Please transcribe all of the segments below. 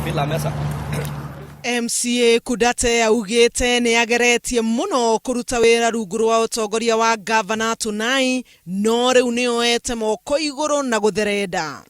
Bila mesa. MCA Kudate augĩte nĩ ageretie mũno kũruta wĩra rungu rwa ũtongoria wa Gavana Tunai no rĩu nĩ oete moko igũrũ na gũtherenda.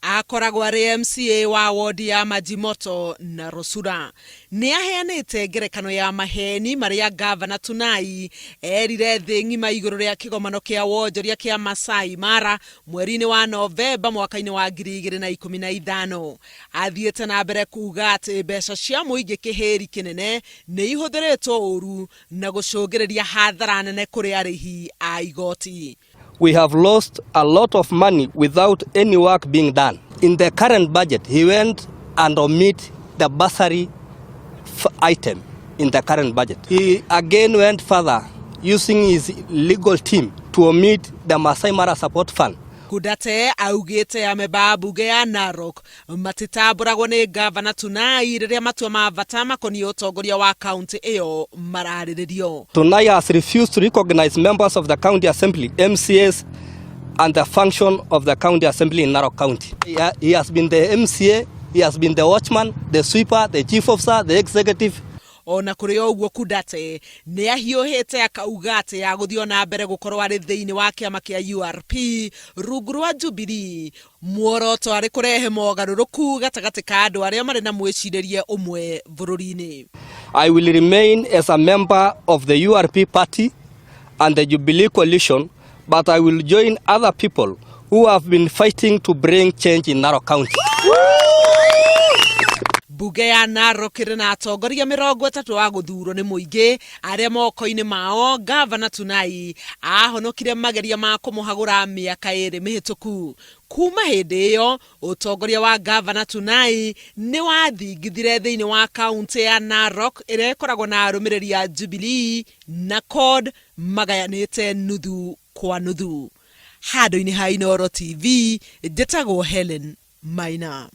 Akoragwo arĩ MCA wa wondi ya Majimoto na Rosura. Nĩ aheanĩte ngerekano ya maheeni marĩa Gavana Tunai erire thĩ ng'ima igũrũ rĩa kĩgomano kĩa wonjoria kĩa Masai Mara mweri-inĩ wa Novemba mwaka-inĩ wa 2015. Athiĩte na mbere kuuga atĩ mbeca cia mũingĩ kĩhĩri kĩnene nĩ ihũthĩrĩtwo ũru na gũcũngĩrĩria hathara nene kũrĩ arĩhi a igoti. We have lost a lot of money without any work being done. In the current budget, he went and omit the bursary item in the current budget. He again went further using his legal team to omit the Masai Mara Support Fund. Kudate augĩte amemba a mbunge ya Narok matitambũragwo nĩ Gavana Tunai rĩrĩa matua ma bata makoniĩ ũtongoria wa kaunti ĩyo mararĩrĩrio. Tunai has refused to recognize members of the county assembly, MCAs, and the function of the county assembly in Narok County. He has been the MCA, he has been the watchman, the sweeper, the chief officer, the executive. Ona kũrĩ o ũguo, Kudate nĩ ahiũhĩte akauga atĩ agũthiĩ o na mbere gũkorwo arĩ thĩinĩ wa kĩama kĩa URP rungu rwa Jubilee, muoroto arĩ kũrehe mogarũrũku gatagatĩ ka andũ arĩa marĩ na mwĩcirĩrie ũmwe bũrũri-inĩ. I will remain as a member of the URP party and the Jubilee coalition, but I will join other people who have been fighting to bring change in Narok County. Mbunge ya Narok ĩrĩ na atongoria 30 a gũthurwo nĩ mũingĩ arĩa moko-inĩ mao Gavana Tunai ahonokire mageria ma kũmũhagũra mĩaka 2 mĩhĩtũku. Kuma hĩndĩ ĩyo, ũtongoria wa Gavana Tunai nĩ wathingithire thĩinĩ wa kaunti ya Narok ĩrĩa ĩkoragwo na arũmĩrĩri a Jubilee na CORD magayanĩte nuthu kwa nuthu. Handũ-inĩ ha Inooro TV, njĩtagwo Helen Maina.